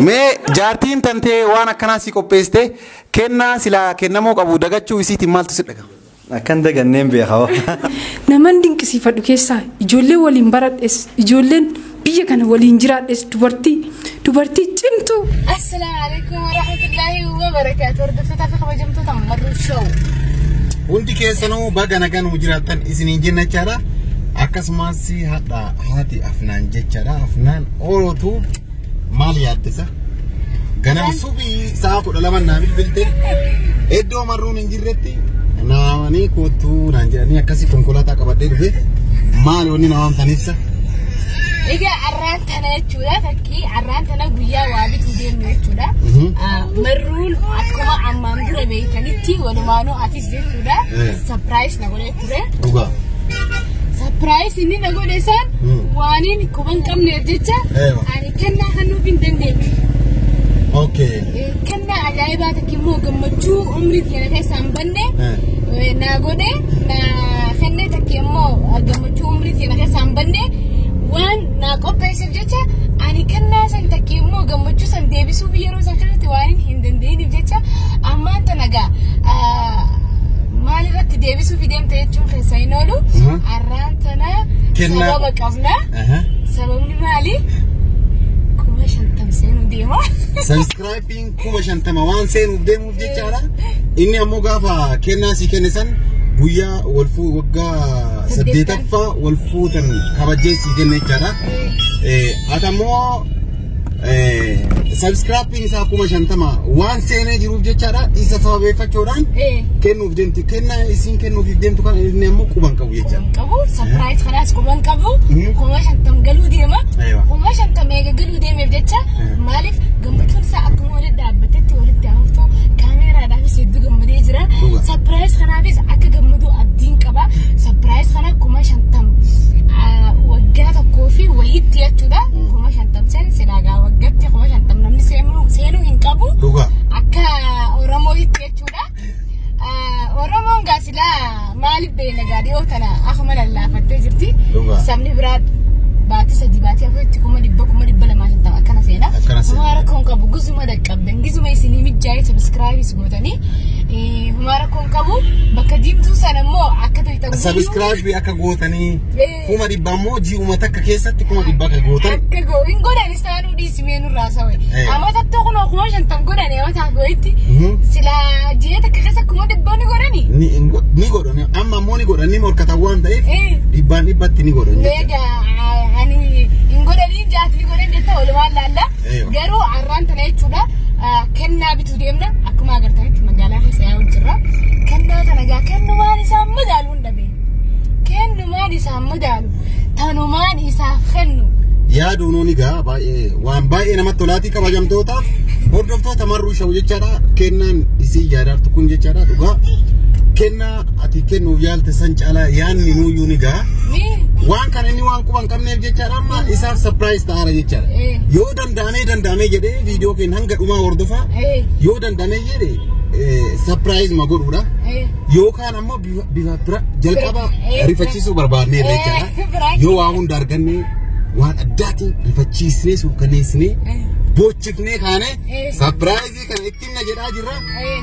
Mee jaartiin tantee waan akkanaa si qopheessite kennaa silaa kennamuu qabu dagachuu isiitiin maaltu si dhagama? Akkan daganneen beekaa. Naman dinqisiifadhu keessaa ijoollee waliin baradhes ijoolleen biyya kana waliin jiraadhes dubartii cimtuu. Assalaamu alaikum warahmatullaahi wabarakaatu. Hordoftoota fi kabajamtoota Marruu Show. Hundi keessanuu baga nagaan jiraattan isiniin jenna jechaadha. Akkasumas hadha haati Afnaan jechaadha. Afnaan Orootu maal yaaddisa? Ganama subii sa'a 12 naa bilbilte iddoo marruun hin jirretti naamanii kootuu naan jedhanii akkasii konkolaataa qabadhee dhufe maal wanni na waamtaniifsa? Egaa arraan tana jechuudha takkii arraan tana guyyaa waa bituu deemnu jechuudha. Marruun akkuma ammaan dura beektanitti walumaanuu atis jechuudha. Surprise na godhee ture. Dhugaa. Surprise inni na godhe san waaniin quba hin qabneef jecha ani kennaa kennuuf hin dandeenye. Okay. Kennaa ajaa'ibaa takki immoo gammachuu umrii keenya keessaa hin banne na godhe na kennee takki immoo gammachuu umrii keenya keessaa hin banne waan na qopheesseef jecha ani kennaa san takki immoo gammachuu san deebisuuf yeroo san keessatti waan hin dandeenyeef jecha ammaan tana gaa maal irratti deebisuuf deemte jechuun keessa hin oolu. Arraan tana sababa qabna. Sababni maali? 50,000 seenuu deema. Subscribing 50,000 waan seenuuf deemuuf jechaadha. Inni ammoo gaafa kennaa si kenne san guyyaa walfuu waggaa 8ffaa wal fuutan kabajee si kenne jechaadha. Ati ammoo subscribing isaa 50,000 waan seenee jiruuf jechaadha. Isa sababeeffachuudhaan kennuuf deemti. Kennaa isiin kennuuf deemtu kan inni ammoo quban qabu jechaadha. Qabu surprise kanaas quban qabu 50,000 galuu deema. 50,000 eega galuu deemeef jecha maaliif gammachuun isaa akkuma walitti dhaabbatetti walitti haftu kaameeraadhaafis hedduu gammadee jira. Surprise kanaafis akka gammadu abdiin qaba. Surprise kana 50,000 waggaa tokkoo fi wayiitti jechuudha. 50,000 seen silaagaa waggaatti 50,000 namni seenuu hin qabu. Akka Oromootti jechuudha. Oromoon gaa silaa maaliif beela gaadhiyoo tana akkuma lallaafattee jirti. Sabni biraa baatii 3 baatii 4tti 200,250 akkana seena. Humaa rakkoon qabu gizuma dhaqqabdan gizuma isinii mijaa'ee subscribe gootanii humaa rakkoon qabu bakka diimtuu sana immoo akka ta'e Subscribe akka gootanii 100,000 immoo ji'uma takka keessatti 100,000 akka gootan. Akka goo hin godhanis taanuu dhiisimee nurraa sawe. Amma tattoo kunoo 50,000 godhanii amma ta'a gootti silaa ji'a takka keessa 100,000 ni godhanii. Ni godhan amma ammoo ni godhan ni morkatan waan ta'eef 100% ni godhan. Egaa ani hin godhanii jaatni godhan jetta walumaan laalla. Garuu arraan tana jechuudha kennaa bituu deemna akkuma agartanitti magaalaa keessa yaa'u jirra. Kennaa tana gaa kennumaan isaa madaalu hin dhabe. Kennumaan isaa madaalu tanumaan isaaf kennu. Yaaduun ni gaa baay'ee waan baay'ee namatti tolaatii kabajamtootaaf hordoftoota Marruu Show jechaadha. Kennaan isii yaadaartu kun jechaadha dhugaa. Kennaa ati kennuuf yaalte san caalaa yaanni nuyyuu ni gaa. Waan kana inni waan quban qabneef jechaadha amma isaaf surprise ta'aara jechaadha. Yoo danda'amee jedhee viidiyoo keenya hanga dhumaa hordofaa yoo danda'amee jedhee surprise ma godhuudha. Yookaan ammoo bifa bira jalqaba rifachiisuu barbaadneerra jechaadha. Yoo waa hunda arganne waan addaatiin rifachiisnee suukaneessinee boochifnee kaane surprise kana ittiin na jedhaa jirra.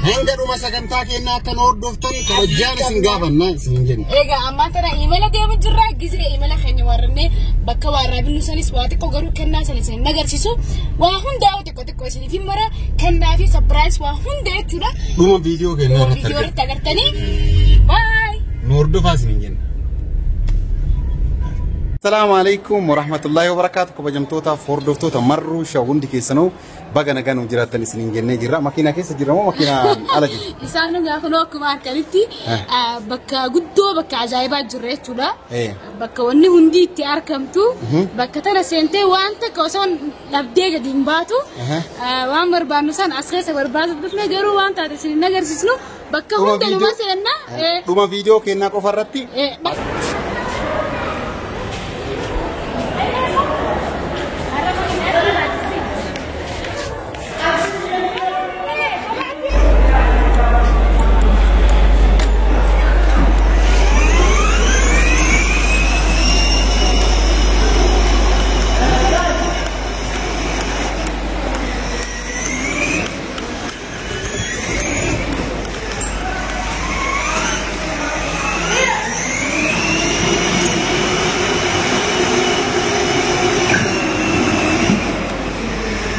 Hanga dhuma sagantaa keenyaa akka nu hordoftan kabajaan isin gaafanna isin jenna. Egaa ammaan tana imala deemu jirra gizee imala keenya warrannee bakka warraa binnu sanis waa xiqqoo garuu kennaa sana isin agarsiisu waa hundaa xiqqoo xiqqoo isiniif hin mara kennaa fi surprise waa hunda jechuudha. Dhuma viidiyoo keenyaa irratti agartanii. Baay. Nu hordofaa isin jenna. Assalaamu alaikum warahmatullaahi wabarakaatu. Kabajamtootaaf hordoftoota Marruu Show hundi keessanuu baga nagaan jiraattan isiniin jennee jirra. Makiinaa keessa jirra moo makiinaan ala jirra? Isaan gaafa nu akkuma harkanitti bakka guddoo bakka ajaa'ibaa jirra jechuudha. Bakka wanni hundi itti argamtu bakka tana seentee waan takka osoo dhabdee gadi hin baatu waan barbaannu san as keessa barbaadu dhufne garuu waan taate isin agarsiisnu bakka hunda numa seenna. Dhuma viidiyoo keenyaa qofa irratti.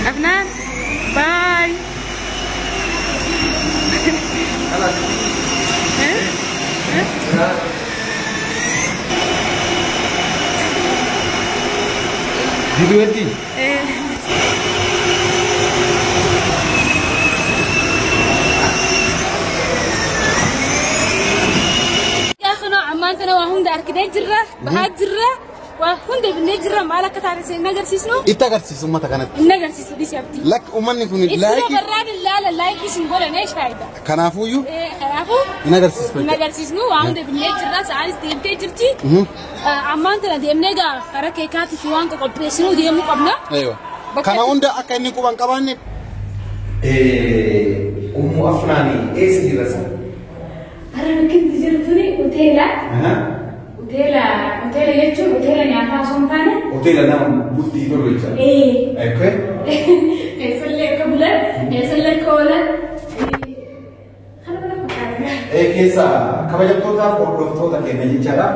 Afnaan baay. Diduetti. Ammaan tana waa hunda arginee jirra, bahaa jirra, waa hunda binnee jirra. Maal akka taate hin agarsiisnu? Itti agarsiisu uummata kanatti. Hin agarsiisu dhisi abdii. Lakki uummanni kun Itti laayikii barraan ilaala laayikii isin godhan eesh faayidaa. Kanaafuyyuu Kanaafuu hin agarsiistu. Hin agarsiisnu, waa hunda binnee jirra, sa'aanis deemtee jirti. Ammaan tana deemnee gaa karaa keekaatii fi waan qopheessinuu deemuu qabna. Eeyyoo. Kana hunda akka inni quban qabaanne. Ummu Afnaani eessa jira sa? Har'a bakki nuti jirru tuni hoteela. Hoteela hoteela jechuun hoteela nyaataa osoo hin taane. Hoteela nama bultii tolu jecha. Ee. Okay. Eessallee akka bulan, eessallee akka oolan. Kana mana fakkaata. Keessa kabajamtootaaf hordoftoota keenya jechaadha.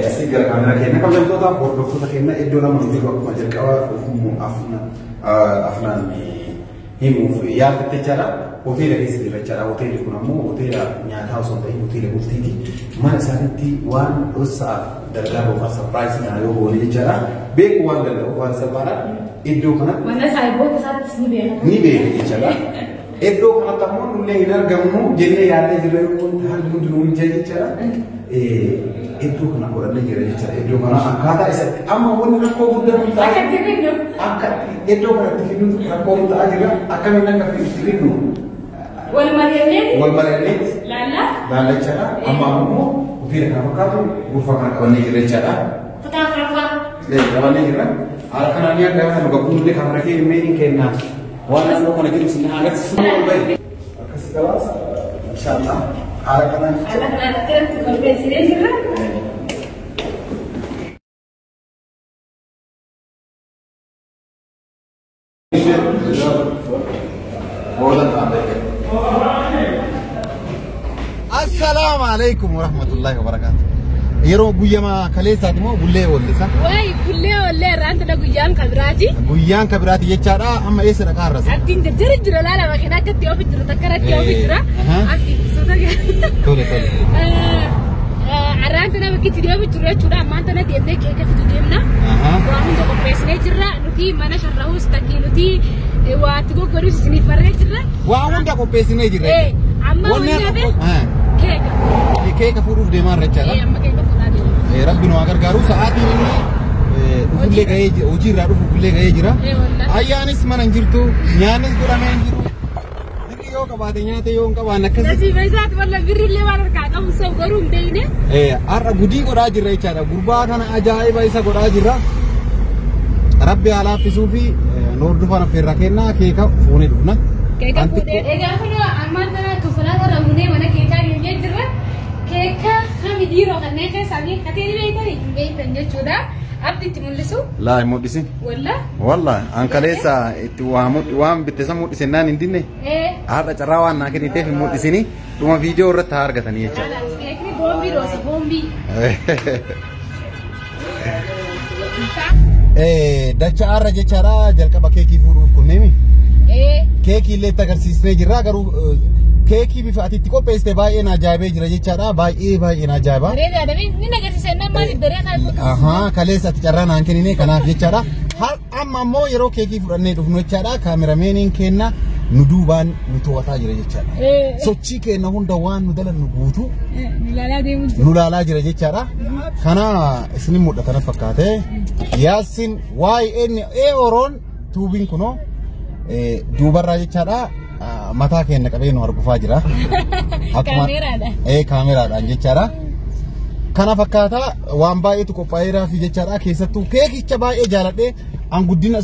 Asii gara kaameraa keenya kabajamtootaaf hordoftoota keenya iddoo lama nuti akkuma jalqaba Ummu Afnaan himuuf yaaltette jechaadha. Hoteela keessa jira jechaadha. Hoteelli kun ammoo hoteela nyaataa osoo hin ta'in hoteela bultiiti. Mana isaaniitti waan dhossaaf dalagaa yookaan surprise kana yoo goone jechaadha. Beeku waan danda'u waan salphaadha. Iddoo kanatti Mana saayiboota isaattis ni beekama. Ni beeku jechaadha. Iddoo kanatti ammoo nullee hin argamnu jennee yaadnee jirra yoo haalli hundinuu hin jira jechaadha. Iddoo kana godhannee jira jechaadha. Iddoo kana akkaataa isatti amma wanni rakkoo guddaa nu ta'a. Akka itti fidnu. Akka iddoo kanatti fidnutu rakkoo nu ta'aa jira. Akkamiin akka itti fidnu Wal mari'annee. Wal mari'annee Laallaa. Laalla jechaadha. Amma ammoo hoteela kana fakkaatu gurfa kana qabannee jira jechaadha. Kutaa afuraffaa. Qabannee jirra. Haala kanaan ni akka nu gabbuun kaamera kee meeniin kennaa. Waan naannoo kana jiru isin haa agarsiisu wal bahe. Akkasi gabaasa. Inshaallah. Haala kanaan Haala kanaan akkanatti qopheessinee jirra. Assalaamu alaikum warahmatullahi wabarakatuh. Yeroo guyyamaa kaleessaati moo bullee oollisa? Wayi bullee oollee irraan tana guyyaan kabiraati. Guyyaan kabiraati jechaadha. Amma eessa dhaqaa irras? Abdiin jajjara jira laala makiinaa akkatti oofu jira takka irratti oofu jira. Abdiin soota Tole tole. Arraan tana bakki itti deemu jiru jechuudha. Ammaan tana deemnee keeka fidu deemna. Waa hunda qopheessinee jirra. Nuti mana sharrahuus takkii nuti waa itti goggoruus isiniif barree jirra. Waa hunda qopheessinee jirra. Amma wanni hafe keeka. Keeka fuudhuuf deemaa irra jechaadha. Amma keeka fuudhaa deema. Rabbi nu haa gargaaru. Sa'aatiin inni dhufullee gahee jira. Hojiirraa dhufullee gahee jira. Ayyaanis mana hin jirtu. Nyaannis godhamee hin jiru. Birri yoo qabaate nyaata yoo hin qabaanne akkasii. Nasiiba isaati walla birrillee waan harkaa qabu sab garuu hin beekne. Har'a gudii godhaa jirra jechaadha. Gurbaa kana ajaa'iba isa godhaa jirra. Rabbi haa laaffisuu fi nu hordofan affeerraa kennaa keeka fuunee dhufna. Keeka fuudhee. Egaa kun ammaan tana konkolaataa irra buunee mana keekaa geenyee jirra. Keeka kami dhiiroo kanneen keessaa beekatee ni beektan hin beektan jechuudha. Abdi itti mul'isu. Laa hin mul'isin. Walla. Walla an kaleessa itti waan bitte san mul'ise naan hin dinne. Har'a carraa waan naa kenniteef hin mul'isini. Dhuma viidiyoo irratti haa argatanii jechuudha. Keekni boombii dhoosa boombii. Dacha har'a jechaadha jalqaba keekii fuudhuuf kunneemi. Keekii illee itti agarsiisnee jirra garuu keekii bifa ati itti qopheessite baay'ee na ajaa'ibee jira jechaadha baay'ee baay'ee na ajaa'iba. Bareedaadha ni agarsiise namni bareedaa. Ahaa kaleessa ati carraa naan kennine kanaaf jechaadha. Amma ammoo yeroo keekii fudhannee dhufnu jechaadha kaamerameeniin kenna nu duubaan nu to'ataa jira jechaadha. Sochii keenya hunda waan nu dalannu guutuu nu laalaa jira jechaadha. Kana isinin mul'ata na fakkaate. Yaasin YNA Oroon tuubiin kunoo duubarraa jechaadha. Mataa keenya qabee nu argufaa jira. Kaameraadhaan. Kaameraadhaan jechaadha. Kana fakkaata waan baay'eetu qophaa'eeraa fi jechaadha. Keessattuu keekicha baay'ee jaaladhee an guddina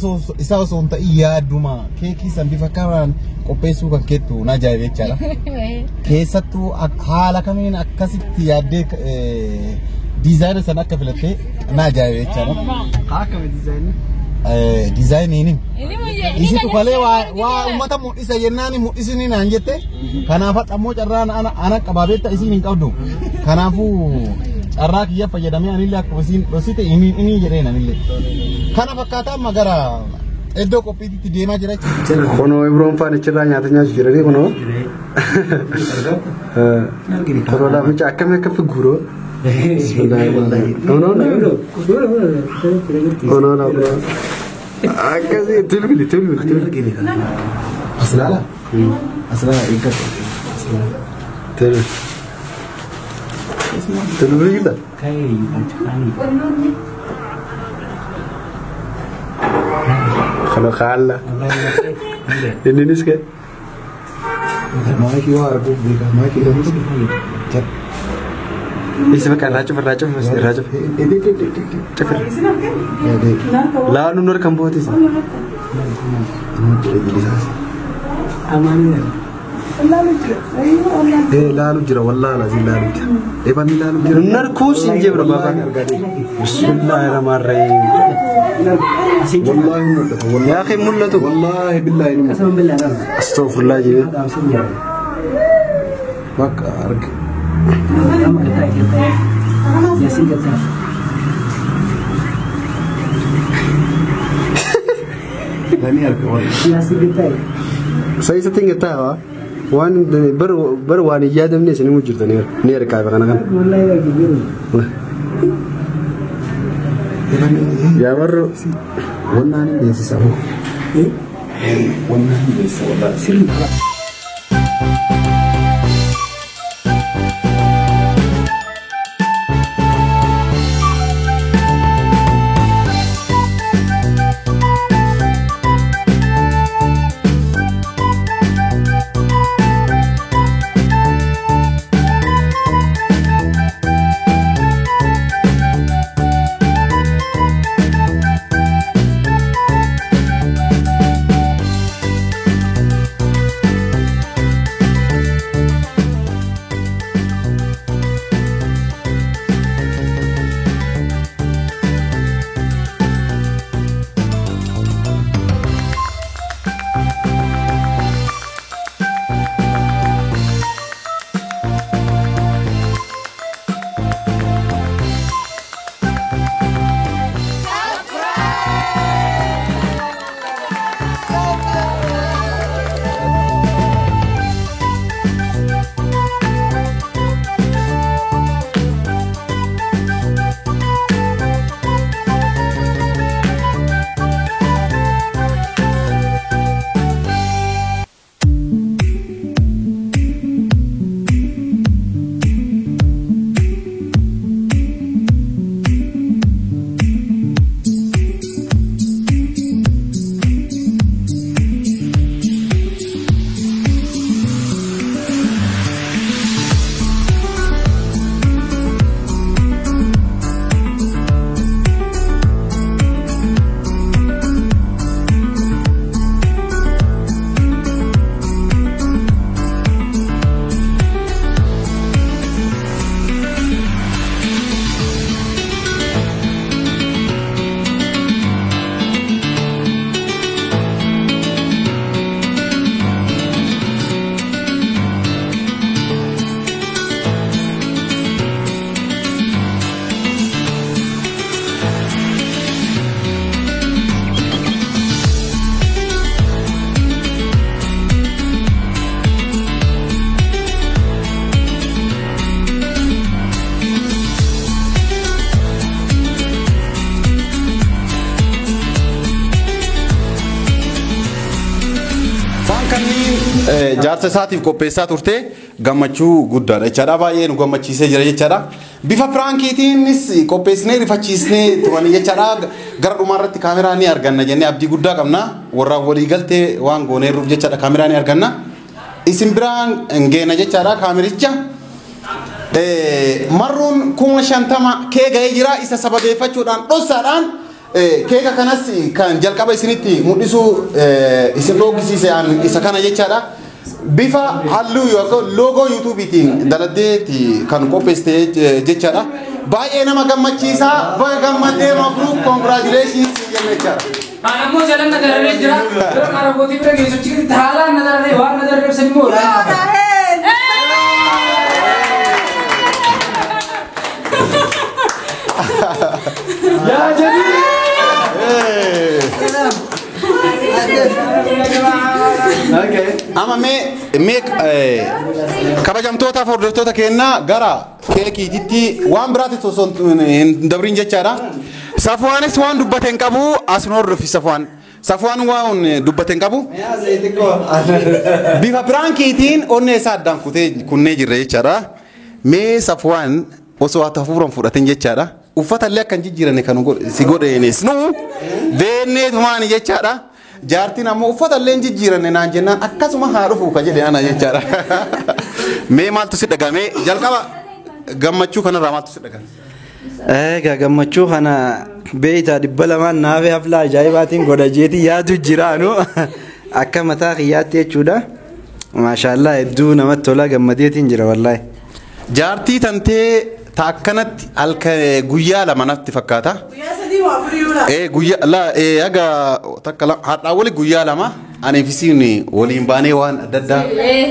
isaa osoo hin ta'in yaaduma keekii san bifa kanaan qopheessuu kan keettu na ajaa'ibe jechaadha. Keessattuu haala kamiin akkasitti yaaddee diizaayina sana akka filattee na ajaa'ibe jechaadha. Akkami diizaayinii? Diizaayiniin. Isitu kalee waa uummata mul'isa jennaan mul'isni naan jette. Kanaaf ammoo carraa ana qabaa beekta isiin hin qabdu. Kanaafuu carraa kiyya fayyadamee anillee akkuma isiin dhosite inni jedheen anillee. Kana fakkaata amma gara Iddoo qophiitti deemaa jira jechuudha. Kunoo Ibroon faan achirraa nyaata nyaatu jiranii kunoo. Kunoo laaficha akkamii akka figuuroo. Kunoo kunoo kunoo. Akkasii tilbili tilbili tilbili. As ilaala. As ilaala eeggatu. Tilbili. Tilbili jirta? Kalau kalah, ini nih sih. Maakii waa arguuf beekaa maakii dhabuus. Ini sebagai racun racun racun. Lah nunur kamu itu sih. Laalu jira wallaahi lazim laalu jira. Ebanni laalu jira. Nunur kus inje bro baba. Bismillahirrahmanirrahim. Wallaahi mul'ata. Ya akhi mul'atu. Wallaahi billahi ni mul'ata. Astaghfirullah jibe. Bakka arge. Lani arge wallaahi. Saya setting kita wa. Waan bar bar waan yaadamne isin mu jirtani ni arkaa kana kan. Yaa warro Wannaan hin beeksisa hoo. Wannaan hin beeksisa wallaahi. Sirri. Jaarsa isaatiif qopheessaa turte gammachuu guddaadha jechaadha. Baay'ee nu gammachiisee jira jechaadha. Bifa piraankiitiinis qopheessinee rifachiisnee turanii jechaadha. Gara dhumaarratti kaameraa ni arganna jennee abdii guddaa qabna. Warra walii galtee waan gooneerruuf jechaadha kaameraa ni arganna. Isin biraan geena jechaadha kaamericha. Marruun 50,000 kee ga'ee jira isa sababeeffachuudhaan dhossaadhaan keeka kanas kan jalqaba isinitti mul'isuu isin dhoogisiise isa kana jechaadha. Bifa halluu yookaan loogoo yuutuubiitiin daladdeetti kan qopheessite jechaadha. Baay'ee nama gammachiisaa baga gammaddee mabruuk congratulations jenna jechaadha. Ani ammoo jalan na dararee jira. Yeroo kana abbootii bira geessu achi haalaan na dararee waan na dararee ibsan immoo Yaa jedhi. Amma mee kabajamtootaaf hordoftoota keenyaa gara keekiititti waan biraatti osoo hin dabrin jechaadha. Safuwaanis waan dubbate hin qabu as nu hordofi Safuwaan. Safuwaan waan dubbate hin qabu. Bifa piraankiitiin onnee isaa addaan kutee kunnee jirra jechaadha. Mee Safuwaan osoo ati hafuuraan fudhatin jechaadha. Uffata illee akka hin jijjiiranne kan si godheenis nu beenneetumaani jechaadha. Jaartiin ammoo uffata illee hin jijjiiranne naan jennaan akkasuma haa dhufu ka jedhe ana jechaadha. Mee maaltu si dhagame jalqaba gammachuu kanarraa maaltu si dhagame? Egaa gammachuu kana beeytaa 200 naafee haflaa ajaa'ibaatiin godha jeetii yaadu jiraanu akka mataa kiyyaatti jechuudha. Maashaallah hedduu namatti tola gammadeetiin jira wallaahi. Jaartii tantee ta akkanatti halka guyyaa lama natti fakkaata. Guyyaa sadii waa afurii yoo laata? Guyyaa la haga takka lama hadhaa wali guyyaa lama aniif isiin waliin baanee waan adda addaa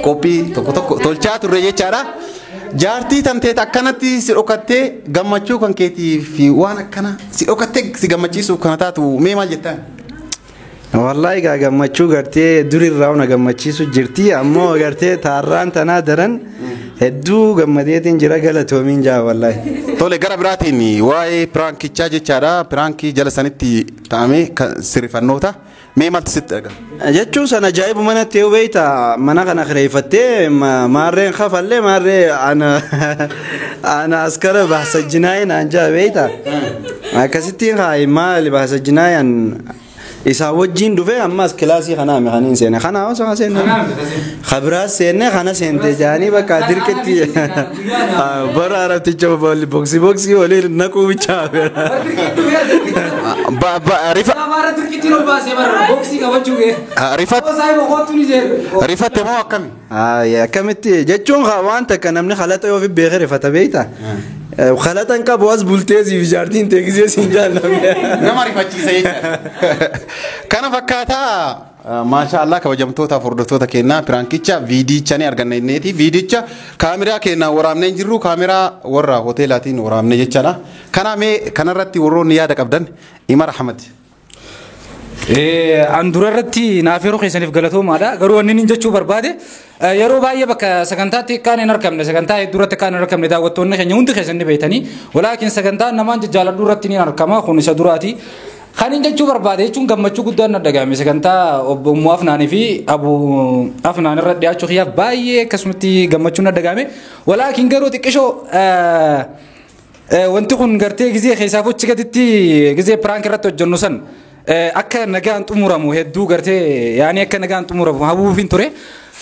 qophii tokko tokko tolchaa turre jechaadha. Jaartii tantee akkanatti si dhokattee gammachuu kan keetii fi waan akkana si dhokattee si gammachiisuuf kana taatu mee maal jettaan? Wallaahi egaa gammachuu gartee durirraa na gammachiisu jirti ammoo gartee taarraan tanaa daran hedduu gammadeetiin jira galatoomiin jaa wallaahi. Tole gara biraatiin waa'ee piraankichaa jechaadha. Piraankii jala sanitti ta'amee kan sirrifannoota. Mee maaltu sitti dhaga'ama? Jechuun sana ajaa'ibu manatti yoo beekta mana kana kireeffattee maarreen kafallee maarree ana askara baasa jinaayee naan jaa beekta. Akkasittiin haayi maali baasa jinaayaan isaa wajjin dhufee ammas kilaasii kanaa mi kaniin seene kana osoo kan seenne kabiraas seenne kana seente jaanii bakka dirqitti bara arabticha boksii boksii waliin naquu bichaa Rifatte moo akkami? Akkamitti jechuun waan takka namni halaxa yoo fi beekee rifata beekta. Khalatan qabu as bultee siif jaartiin teeksisee siin jaallamne. Nama rifachiisa jechuudha. Kana fakkaataa maashaallah kabajamtootaaf hordoftoota keenyaa piraankicha viidicha ni arganna inneeti. Viidicha kaameraa keenyaa waraabnee hin jirru kaameraa warra hoteelaatiin waraabne jechaadha. Kana mee kanarratti warroonni yaada qabdan Imar Ahmad. An durarratti naaf yeroo keessaniif galatoomaadha. Garuu wanni inni jechuu barbaade yeroo baay'ee bakka sagantaatti kaan hin argamne sagantaa hedduurratti kaan hin argamne daawwattoonni keenya hundi keessan ni beektanii. Walaakin sagantaa namaan jajjaaladhu irratti ni argama kun isa duraati. Kan inni jechuu barbaade jechuun gammachuu guddaan na dhagahame sagantaa obbo Ummuu Afnaanii fi Abu Afnaan irra dhiyaachuu kiyyaaf baay'ee akkasumatti gammachuun na dhagahame. Walaakin garuu xiqqishoo wanti kun gartee gizee keessaaf hojii gaditti gizee piraank irratti hojjennu san akka nagaan xumuramu hedduu gartee yaani akka nagaan xumuramu habuufiin ture.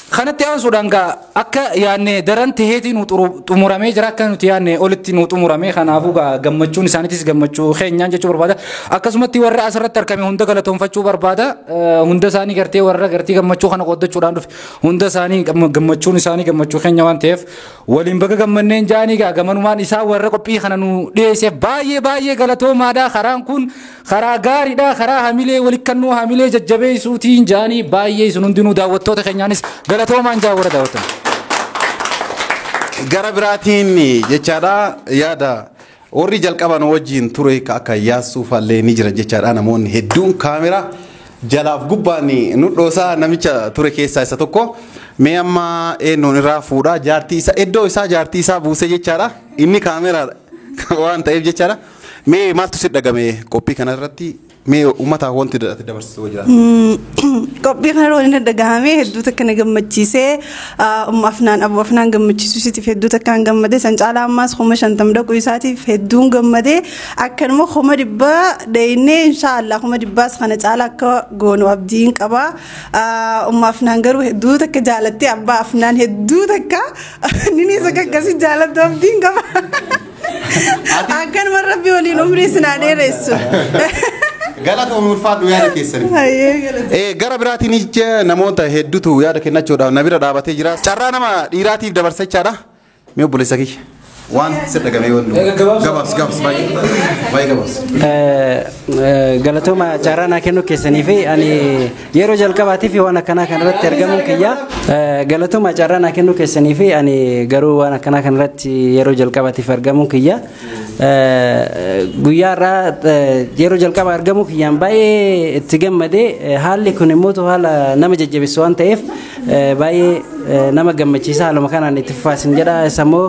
Kanatti aansuudhaan gaa akka yaanne daran taheetii nu xumuramee jira akka nuti yaanne olitti nu xumurame kanaafuu gaa gammachuun isaaniitis gammachuu keenyaan jechuu barbaada. Akkasumatti warra asirratti argame hunda galatoonfachuu barbaada. Hunda isaanii gartee warra gartee gammachuu kana qooddachuudhaan dhufe hunda isaanii gammachuun isaanii gammachuu keenya waan ta'eef waliin baga gammanneen jaanii gaa gamanumaan isaa warra qophii kana nu dhiyeesseef baay'ee baay'ee galatoomaadha. Karaan kun karaa gaariidha. Karaa hamilee walikkannoo hamilee jajjabeessuutiin jaanii baay'ee isin hundinuu daawwattoota keenyaanis galatoomaan jaa warra daawwatan. Gara biraatiin jechaadha yaada warri jalqaban wajjin ture akka yaasuufallee ni jira jechaadha namoonni hedduun kaameraa jalaaf gubbaan nu dhoosaa namicha ture keessaa isa tokko. Mee amma eenyuun irraa fuudhaa jaartii isaa iddoo isaa jaartii isaa buusee jechaadha inni kaameraa waan ta'eef jechaadha. Mee maaltu si dhagame qophii kanarratti mee uummataaf wanti dabarsitu jira? Qophii kana waliin dhagahame hedduu takka na gammachiisee Ummu Afnaan Abu Afnaan gammachiisuu isiitiif hedduu takkaan gammadee san caalaa ammaas 50,000 dhaquu isaatiif hedduun gammadee akkanuma 100,000 dheeynee inshaallah 100,000 kana caalaa akka goonu abdiin qaba. Ummu Afnaan garuu hedduu takka jaalattee abbaa Afnaan hedduu takka nini isa akkasii jaalattu abdiin qaba. Akkanuma rabbi waliin umrii sinaa dheeressu. Galatoomii ulfaadhu yaada keessanii. Gara biraatiin ija namoota hedduutu yaada kennachuudhaaf na bira dhaabatee jira. Carraa nama dhiiraatiif dabarsa jechaadha. Mee obboleessa kiyya waan si dhagame yoo gabaabsi gabaabsi baay'ee gabaabsi. Galatooma carraa naa kennuu keessanii fi ani yeroo jalqabaatiif waan akkanaa kanarratti argamuun kiyya. Galatooma carraa naa kennuu keessanii fi ani garuu waan akkanaa kanarratti yeroo jalqabaatiif argamuun kiyya. Guyyaa irraa yeroo jalqaba argamu kiyyaan baay'ee itti gammadee, haalli kun immoo haala nama jajjabeessu waan ta'eef baay'ee nama gammachiisa. Haaluma kanaan itti fufaasin jedha. Isa immoo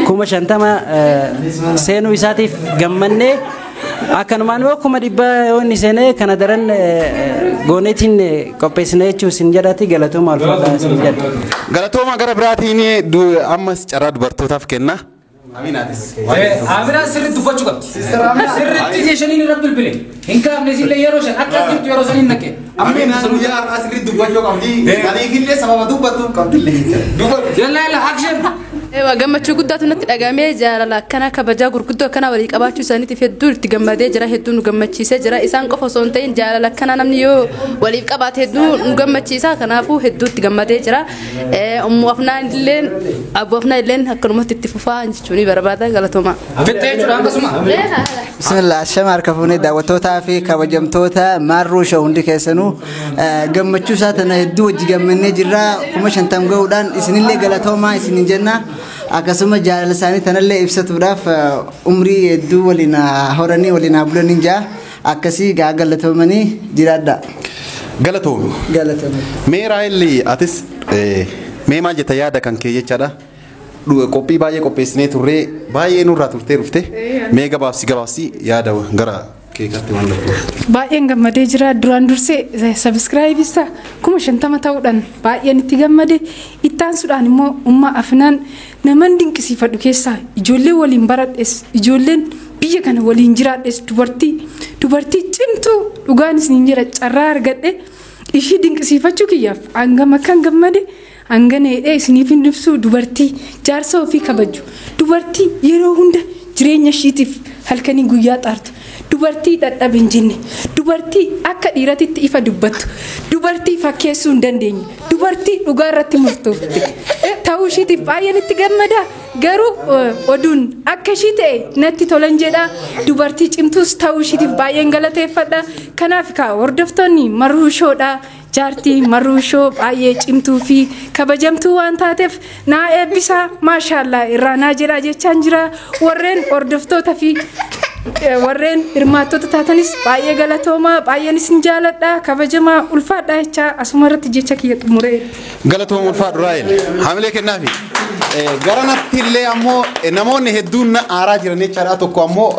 50,000 seenuu isaatiif gammannee, akkanumaan immoo 100,000 yoo inni seenee kana daran gooneetiin qopheessina jechuun isin jedhati. Galatooma, alfaadhaa isin jedha. Galatooma. Gara biraatiin ammas carraa dubartootaaf kenna. Aminaatis. Aminaan sirriitti dubbachuu qabdi. Sirriitti shaniin irra bilbile. Hin kaafne sillee yeroo shan akka jirtu yeroo saniin naqe. Aminaan guyyaa har'aa sirriitti dubbachuu qabdi. Kaniifillee sababa dubbattu qabdillee. Dubbatu. Yalla yalla, action. Ewa, gammachuu guddaatu natti dhagamee. Jaalala akkana, kabajaa gurguddoo akkana walii qabaachuu isaaniitiif hedduu itti gammadee jira, hedduu nu gammachiisee jira. Isaan qofa osoo hin ta'in jaalala akkana namni yoo waliif qabaate hedduu nu gammachiisa. Kanaafuu hedduu itti gammadee jira. Ummu Afnaan illeen, Abu Afnaan illeen akkanumatti itti fufaa jechuun ni barbaada. Galatooma. Fixxee jechuudha akkasuma. Bismillah, ashama harka fuunee daawwattootaa fi kabajamtoota Maarruu Show hundi keessanuu, gammachuu isaa tana hedduu wajji gammannee jirra. 50,000 gahuudhaan isinillee galatoomaa isinin jenna. Akkasuma jaalala isaanii tanallee ibsatuudhaaf umrii hedduu waliin horanii waliin haa bulaniin jaa. Akkasii gaa, galatoomanii jiraadha. Galatoomi. Galatoomi. Mee Raayilli, atis mee maal jetta yaada kan kee jechaadha? Qophii baay'ee qopheessinee turree, baay'ee nurraa turtee dhufte. Mee gabaabsi gabaabsi yaada gara keekatti waan darbu. Baay'een gammadee jira. Duraan dursee subscribe isaa 50,000 ta'uudhaan baay'een itti gammade. Ittaansuudhaan immoo umma Afnaan naman dinqisiifadhu keessaa, ijoollee waliin baradhes, ijoolleen biyya kana waliin jiraadhes, dubartii cimtuu dhugaan isin jira. Carraa argadhe ishii dinqisiifachuu kiyyaaf hangam akkan gammade hangana hidhee isiniif hin ibsu. Dubartii jaarsa ofii kabaju, dubartii yeroo hunda jireenya ishiitiif halkanii guyyaa xaartu, dubartii dadhabe hin jenne, dubartii akka dhiiratitti ifa dubbattu, dubartii fakkeessuu hin dandeenye, dubartii dhugaa irratti murtoofte ta'uu ishiitiif baay'een itti gammada. Garuu oduun akka ishii ta'e natti tolan jedha. Dubartii cimtuus ta'uu ishiitiif baay'een galateeffadha. Kanaaf kaa, hordoftoonni Marruu Showdha, jaartii Marruu Show baay'ee cimtuu fi kabajamtuu waan taateef naa eebbisaa, maashaallaa irraa naa jedhaa jechaan jira. Warreen hordoftoota fi warreen hirmaattota taatanis baay'ee galatoomaa, baay'een isin jaaladha, kabajamaa, ulfaadha jechaa asuma irratti jecha kiyya xumuree. Galatooma, ulfaadhu Raayil. Hamilee kennaafi. Gara natti illee ammoo namoonni hedduun na aaraa jiran jechaadha. Tokko ammoo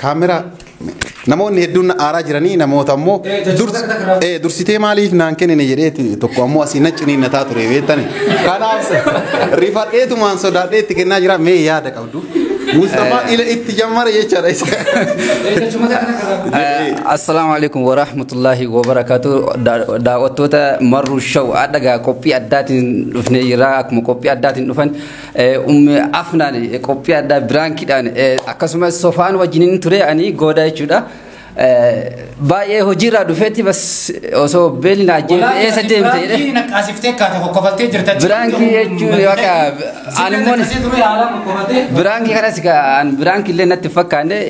kaameraa, namoonni hedduun na aaraa jiranii, namoota ammoo dursitee maaliif naan kennine jedheeti tokko ammoo asii na ciniinnataa ture beektani. Kanaaf rifadheetumaan sodaadhee itti kennaa jira. Mee yaada qabdu. Mustafaa ila itti jammare jechaadha isa. Assalaamu alaikum warahmatullahi wabarakatuh. Daawwattoota Marruu Show, addagaa qophii addaatiin dhufnee jira. Akkuma qophii addaatiin dhufan, Ummi Afnaan qophii addaa prankiidhaan, akkasumas Sofaan wajjiniin ture ani gooda jechuudha. Baay'ee hojiirraa dhufeetti bas osoo beelli na ajjeese eessa deemte jedhe. Prank naqqaasiftee kaate kokkofaltee jirta. Prank jechuun bakka ani immoo prank kanas an prank illee natti fakkaanne,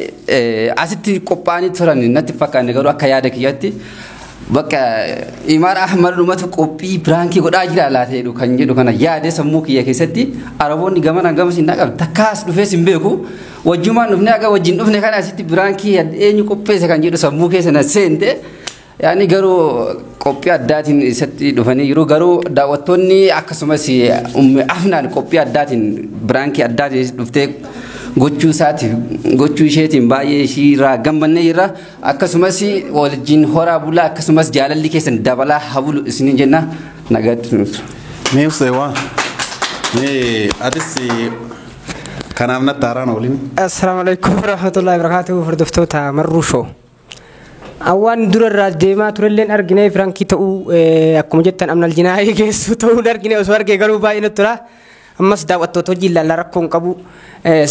asitti qophaa'anii turan natti fakkaanne. Garuu akka yaada kiyyatti bakka Imaar Ahmad dhumatu qophii prank godhaa jira laata jedhu kan jedhu kana yaade sammuu kiyya keessatti. Araboonni gamana gamas hin dhaqab takkaas dhufees hin beeku, wajjumaan dhufne aga wajjin dhufne kana asitti prank eenyu qopheesse kan jedhu sammuu keessa na seente. Yaani garuu qophii addaatiin isatti dhufanii jiru. Garuu daawwattoonni akkasumas Ummi Afnaan qophii addaatiin, prank addaatiin dhuftee gochuu isaatiif, gochuu isheetiin baay'ee ishii irraa gammannee jirra. Akkasumas wajjin horaa bulaa, akkasumas jaalalli keessan dabalaa habulu isiniin jenna. Nagaatti nuti. Mee uffee waan. Mee atis kanaaf natti haaraan oolin. Assalaamu alaikum warahmatullahi wabarakatuh, hordoftoota Marruu Show. Awwaan dura irraa deemaa turelleen argine prank ta'uu, akkuma jettan amnal jinaayii geessu ta'uu argine. Osoo argee garuu baay'ee natti tola. Ammas daawwattoota hojii ilaallaa rakkoo hin qabu.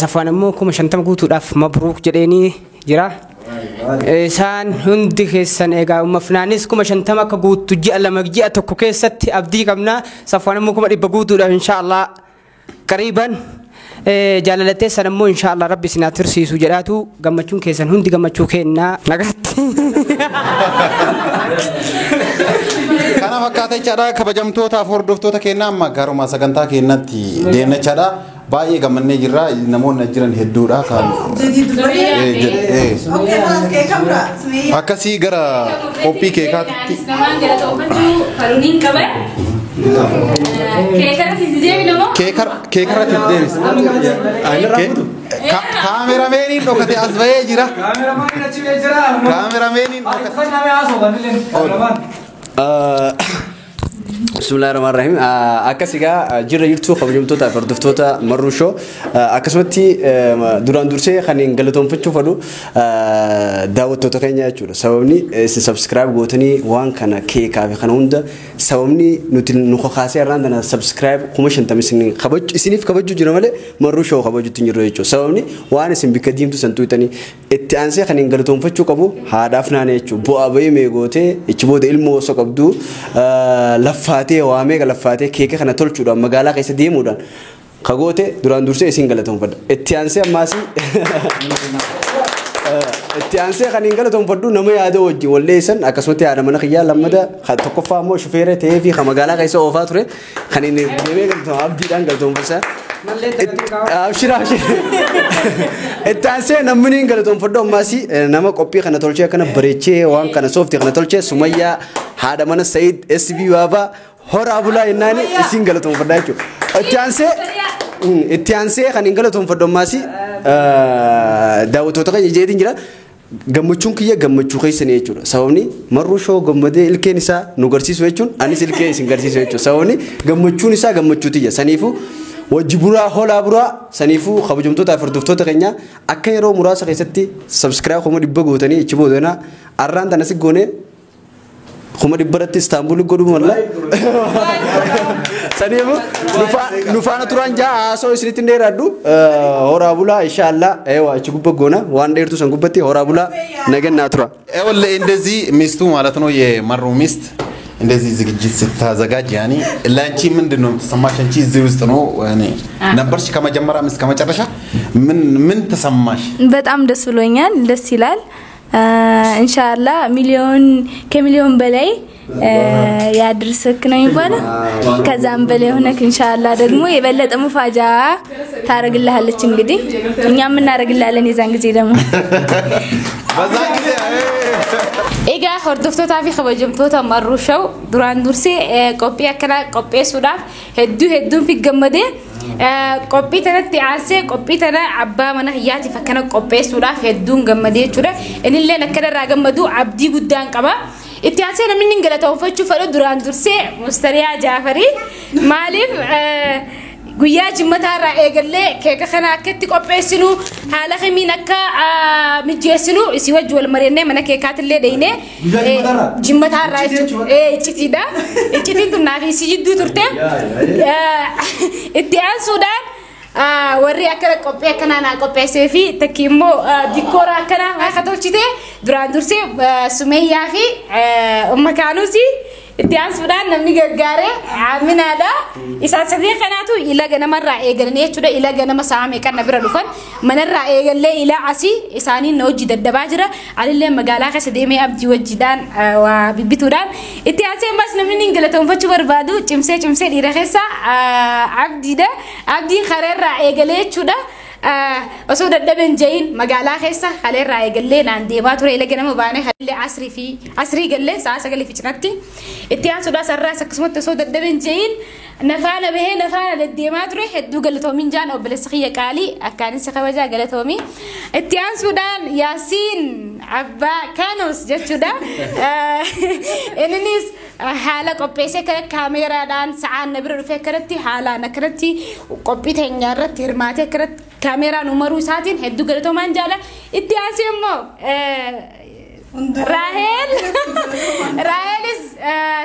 Safwaan immoo 50,000 guutuudhaaf mabruuk jedheenii jira. Isaan hundi keessan egaa Umma Afnaanis 50,000 akka guuttu ji'a 2, ji'a 1 keessatti abdii qabna. Safwaan immoo 100,000 guutuudhaaf inshaallah qariiban. Jaalalattee san immoo inshaallah rabbi isin haa tursiisu jedhaatu gammachuun keessan hundi gammachuu kennaa nagaatti. Kana fakkaata jechaadha kabajamtootaaf hordoftoota keenyaa amma garuma sagantaa keenyatti deemna jechaadha. Baay'ee gammannee jirra namoonni jiran hedduudha kan akkasii gara qophii keekaatti. Keekarratti deebis. Kaamerameeniin dhokate as bahee jira. Kaamerameeniin dhokate. Bismillahirrahmanirrahim. Akkas egaa jirra jirtu kabajamtoota fi hordoftoota Marruu Show. Akkasumatti duraan dursee kan hin galatoonfachuu fedhu daawwattoota keenya jechuudha. Sababni isin subscribe gootanii waan kana keekaa fi kana hunda sababni nuti nu kakaasee irraan tana subscribe 50,000 isin kabaju isiniif kabaju jira malee Marruu Show kabajuutti hin jirru jechuudha. Sababni waan isin bikka diimtuu san tuutanii itti aansee kan hin galatoonfachuu qabu haadhaaf naana jechuudha. Bu'aa bahii mee gootee ichi booda ilmoo osoo qabdu laffaatee waamee galaffaatee keeka kana tolchuudhaan magaalaa keessa deemuudhaan kagoote duraan dursee isin galatoonfadha. Itti aansee ammaas itti aansee kan hin galatoonfadhu nama yaada wajjin walleessan akkasumatti haadha mana kiyyaa lammata tokkoffaa immoo shufeera ta'ee fi kan magaalaa keessa oofaa ture kan inni deemee galatoon abdiidhaan galatoonfasa. Abshira abshira. Itti aansee namni hin galatoonfadhu ammaas nama qophii kana tolchee akkana bareechee waan kana sooftii kana tolchee Sumayyaa haadha mana Sa'iid SB Waabaa horaa bulaa jennaani isin galatoonfadha jechuudha. Itti aansee kan hin galatoonfadhu ammaas daawwattoota keenya jeetiin jira. Gammachuun kiyya gammachuu keessanii jechuudha. Sababni Marruu Show gammadee ilkeen isaa nu garsiisu jechuun anis ilkee isin garsiisu jechuudha. Sababni gammachuun isaa gammachuu tiyya. Saniifuu wajji buraa holaa buraa saniifuu kabajamtoota fi hordoftoota keenya akka yeroo muraasa keessatti subscribe 100,000 gootanii ichi boodana arraan tana si goone 100,000 irratti Istaanbul godhuu malla. Saniifuu nu faana turan jaa haasoo isinitti hin dheeradhu horaa bulaa inshaallah eewa achi gubba goona waan dheertu san gubbatti horaa bulaa nagannaa tura. ወለ እንደዚህ ሚስቱ ማለት ነው የመሩ ሚስት እንደዚህ ዝግጅት ስታዘጋጅ ያኔ ለአንቺ ምንድን ነው ተሰማሽ? አንቺ እዚህ ውስጥ ነው ያኔ ነበርሽ ከመጀመሪያም እስከ መጨረሻ ምን ምን ተሰማሽ? በጣም ደስ ብሎኛል። ደስ ይላል። ኢንሻአላህ ሚሊዮን ከሚሊዮን በላይ ያድርስክ ነው የሚባለው። ከዛም በላይ ሆነክ ኢንሻአላህ ደግሞ የበለጠ ሙፋጃ ታረግልሃለች። እንግዲህ እኛም እናረግልሃለን የዛን ጊዜ ደግሞ በዛን ጊዜ Egaa hordoftootaa fi kabajamtoota Marruu Show duraan dursee qophii akkanaa qopheessuudhaaf hedduu hedduun fi gammadee qophii tanatti aansee qophii tana abbaa mana hiyyaatiif akkana qopheessuudhaaf hedduun gammadee jechuudha. Innilleen akkanarraa gammadu abdii guddaan qaba. Itti aansee namni hin galatoonfachuu fedhu duraan dursee Mustariyaa Jaafarii maaliif guyyaa jimmataarraa eegallee keeka kana akkatti qopheessinu haala kamiin akka mijeessinu isii wajji wal mari'annee mana keekaatillee dheeyne jimmataarraa jechuudha. Iccitiidha. Iccitiin tun naaf isii jidduu turte. Itti aansuudhaan warri akkana qophii akkanaa naa qopheessee fi takki immoo dikkoora akkanaa akka tolchite duraan dursee Sumeeyyaa fi Umma Kaanuusi itti aansuudhaan namni gargaare Aaminaadha. Isaan sadii kanaatu ila ganamarraa eegalanii jechuudha. Ila ganama sa'a meeqan na bira dhufan manarraa eegallee ila asii isaaniin na hojii daddabaa jira. Anillee magaalaa keessa deemee abdii wajjiidhaan waa bibbituudhaan itti aansee ammas namni hin galatoonfachuu barbaadu cimsee cimsee dhiira keessa abdiidha. Abdiin kareerraa eegalee jechuudha. Osoo dadhabeen jahin magaalaa keessa haleerraa eegallee naan deemaa ture ila ganama baanee hallee asrii fi asrii gallee sa'a 9 fi cinaatti itti aansuudhaas har'aas akkasumatti osoo dadhabeen jahin nafaana bahee nafaana deddeemaa ture hedduu galatoomiin jaan obboleessa kiyya qaalii akkaanis kabajaa galatoomii itti aansuudhaan Yaasiin abbaa Kaanos jechuudha. Innis haala qopheessee kana kaameeraadhaan sa'aan na bira dhufee akkanatti haalaan akkanatti qophii teenya irratti hirmaatee akkanatti kaameeraan umaruu isaatiin hedduu galatoomaan jaala. Itti aansee immoo Raahel Raahelis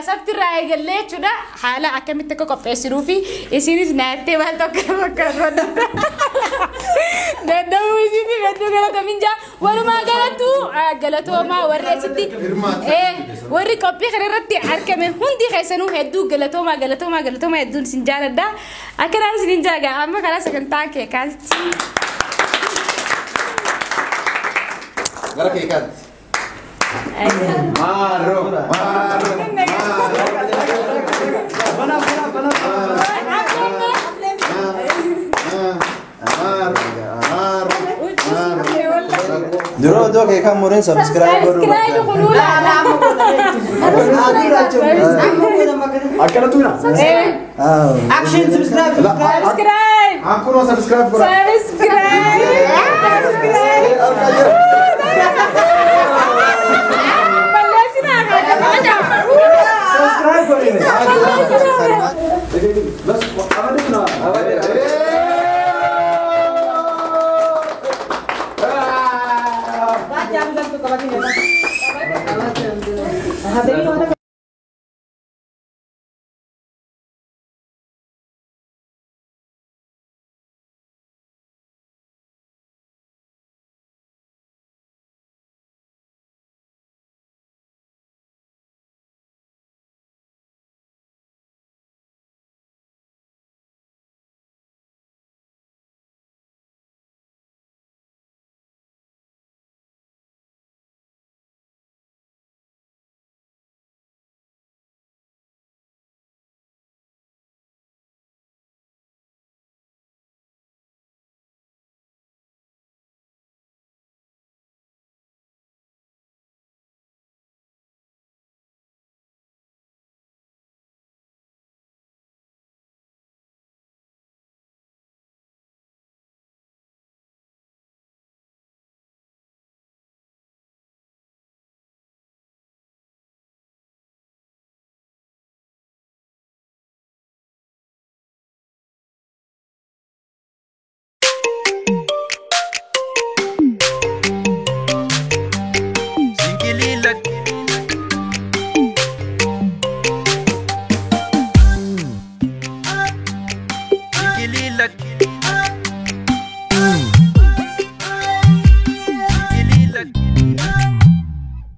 sabti irraa eegallee jechuudha haala akkamitti akka qopheessinuu fi isinis naattee maal tokko fakkaatu danda'uu isinis hedduu galatomin jaa walumaa galattuu galatoomaa warri asitti warri qophii kana irratti argame hundi keessanuu hedduu galatoomaa galatoomaa galatoomaa hedduun isin jaaladha akkanaan isin jaaga amma karaa sagantaa keekaatti. Gara keekaatti. Maarroo maarroo. Dura odoo keekaa mureen subscribe godhuu. Subscribe kunuula. Akkana tuuna. Action subscribe subscribe. Ankunoo subscribe godha. Subscribe. Subscribe godhee. Bas abadina.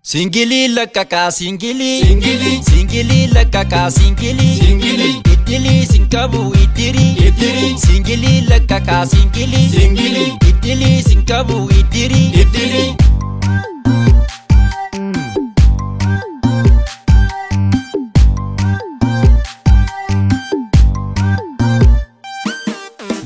Singili lakkaka singili singili singili lakkaka singili singili idili sinkabu idiri idiri singili lakkaka singili singili idili sinkabu idiri idiri.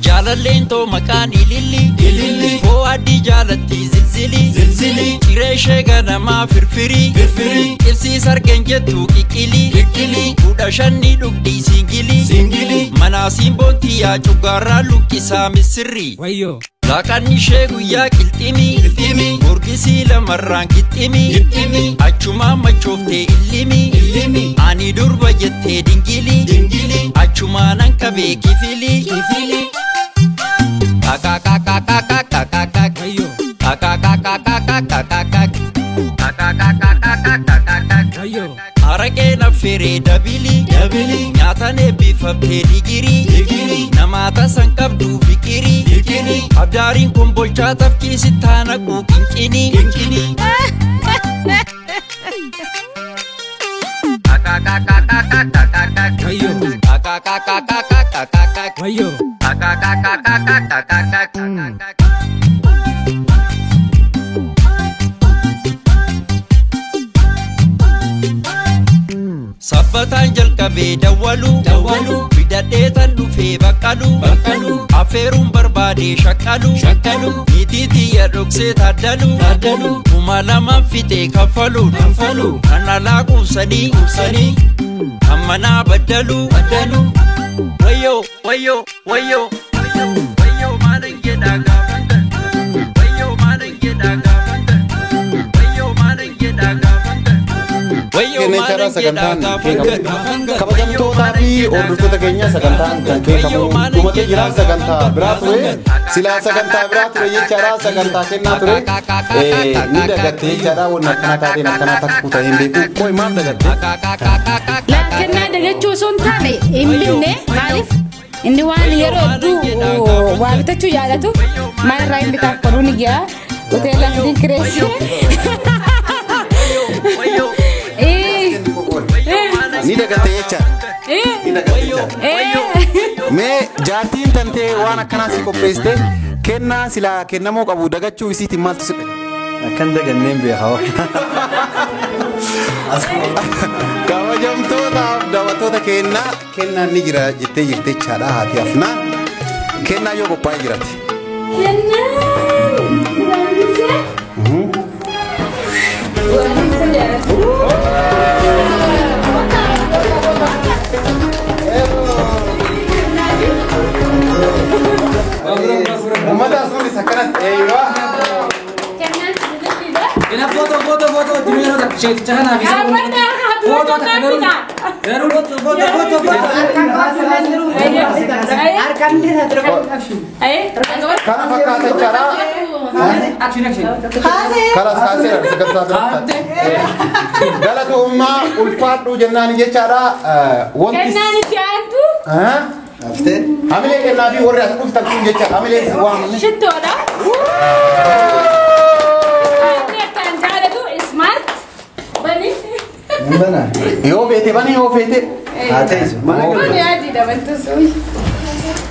Jaalalleen too maqaan ililli ililli foo adii jaalatti zilzili zilzili ciree ishee ganamaa firfiri firfiri ibsii sargeen jettu qiqqili qiqqili 15 dhugdii singili singili manaa simboontii yaa cuggaarraa luqqisaa misirri Wayyoo. Laaqanni ishee guyyaa qilximii qilximii morgisii lamarraan qixximii qixximii achumaan machooftee illimii illimii ani durba jettee dingilii dingilii achumaan an qabee kifilii kifilii. Araqeen affeeree dabilii nyaatan eebbifamtee digirii namaa tasan qabdu fikirii abdaariin kun bolchaa tafkii sittaa naquu qinqinii. Sabbataan jalqabee dawwalu dawwalu bidadhee tan dhufee baqqalu baqqalu affeeruun barbaadee shakkalu shakkalu niitii tiyya dhoksee taaddalu taaddalu 2000 fixee kaffalu kaffalu kan alaa quubsanii quubsanii kan manaa baddalu baddalu wayyoo wayyoo wayyoo wayyoo maalan jedhaa gaafan wayyoo maalan jedhaa gaafan wayyoo maalan jedhaa gaafan wayyoo. keenya jechaadha sagantaan keekamu. Kabajamtootaa fi hordoftoota keenya sagantaan kan keekamu dhumatee jira sagantaa biraa ture. Silaa sagantaa biraa ture jechaadha sagantaa kennaa ture. Ni dagatte jechaadha wanni akkanaa taateen akkanaa takkuu ta'ee hin beeku. Qoy maaf dagatte? Kennaa dagachuu osoo hin taane hin binne maaliif inni waan yeroo hedduu waa bitachuu jaalatu maalirraa hin bitaaf koruu ni ga'a hoteela hin kireesse. Ni dagatte jechaadha. Ni dagatte jechaadha. Mee jaartiin tantee waan akkanaa si qopheessite kennaa silaa kennamuu qabu dagachuu isiitiin maaltu si dhaga'a? Akkan daganneen beekaa. Kabajamtootaaf daawwattoota kennaa kennaan ni jira jettee jirti jechaadha haati Afnaan. Kennaa yoo qophaa'ee jiraate. Uummata asuunis akkanatti eeyyaa. Ina foto foto foto dimero tak sheeticha kanaaf isa foto takka garuu foto foto foto Kana fakkaata jechaadha. Action action. Kalas kaaseera sagantaa biraatti. Galatoommaa ulfaadhu jennaan jechaadha. Wanti Kennaan itti aantu Hamilee kennaa fi warri as dhuftan kun jechaadha. Hamilee waamne. shittoodha. Inni akkaan jaalatu smart bani. Yoo feete bani yoo feete. Haa teessu. Kun yaadiidha wanti sun.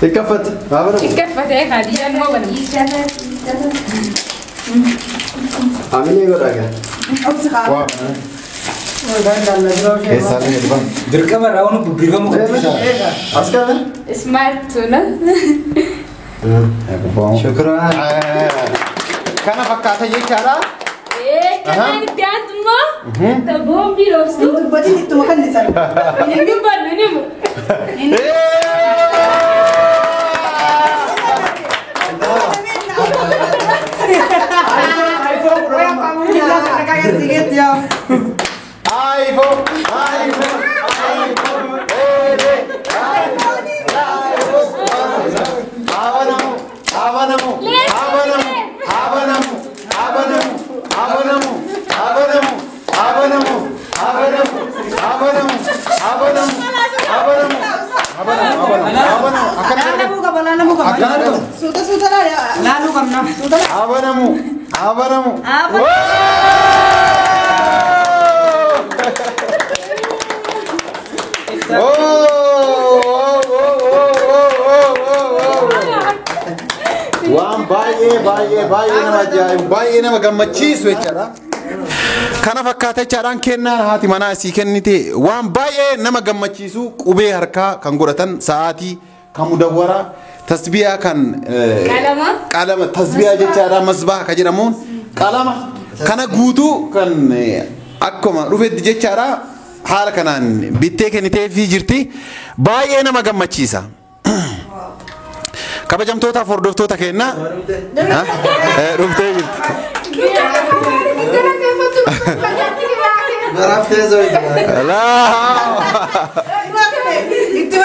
Ikkaffate. Ikkaffate haadiyyaan moo banamu. Hamilee godhaa gaa. Keessaa illee gadi bani. Dirqama irraa waan bubbifamu qabdi. As qabe. Smart na. Shukran. Kana fakkaata jechaadha. Kennaan itti aantu immoo boombii roobstu. Dubbatiin ittuma kallisan. Hin dubbannu ni mu. iPhone, iPhone, iPhone, Abanamu, abanamu, abanamu, abanamu, abanamu, abanamu, abanamu, abanamu, abanamu, abanamu, abanamu, abanamu, abanamu, abanamu, Suuta suuta laaluu qabna. abanamu, abanamu. Waan baay'ee baay'ee baay'ee nama ajaa'ibu baay'ee nama gammachiisu jechaadha. Kana fakkaata jechaadhaan kennaan haati manaa isii kennite waan baay'ee nama gammachiisu qubee harkaa kan godhatan sa'aatii kan mudawwaraa tasbiyaa kan Qalama. qalama tasbiyaa jechaadha masbaa kan jedhamuun qalama kana guutuu kan akkuma dhufetti jechaadha haala kanaan bittee kenniteefii jirti baay'ee nama gammachiisa. Kabajamtootaaf hordoftoota kennaa dhuftee jirti. Baraftee zoyidha. Alaa. Itti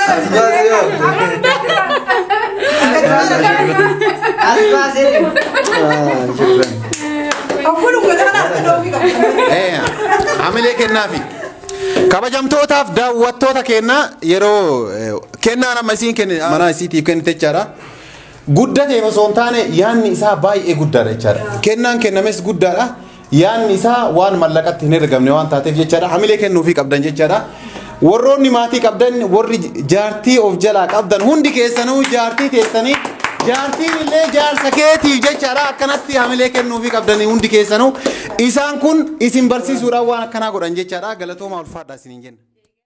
Hamilee kennaafi. Kabajamtootaaf daawwattoota kennaa yeroo kennaa nama isiin kenne mana isiitiif kennite jechaadha. Guddatee osoo hin taane yaanni isaa baay'ee guddaadha jechaadha. Kennaan kennames guddaadha. Yaanni isaa waan mallaqatti hin herregamne waan taateef jechaadha. Hamilee kennuufii qabdan jechaadha. Warroonni maatii qabdan warri jaartii of jalaa qabdan hundi keessanuu jaartii teessanii jaartiin illee jaarsa keetiif jechaadha akkanatti hamilee kennuufii qabdanii hundi keessanuu isaan kun isin barsiisuudhaan waan akkanaa godhan jechaadha galatoomaa ulfaadhaa isiniin jenna.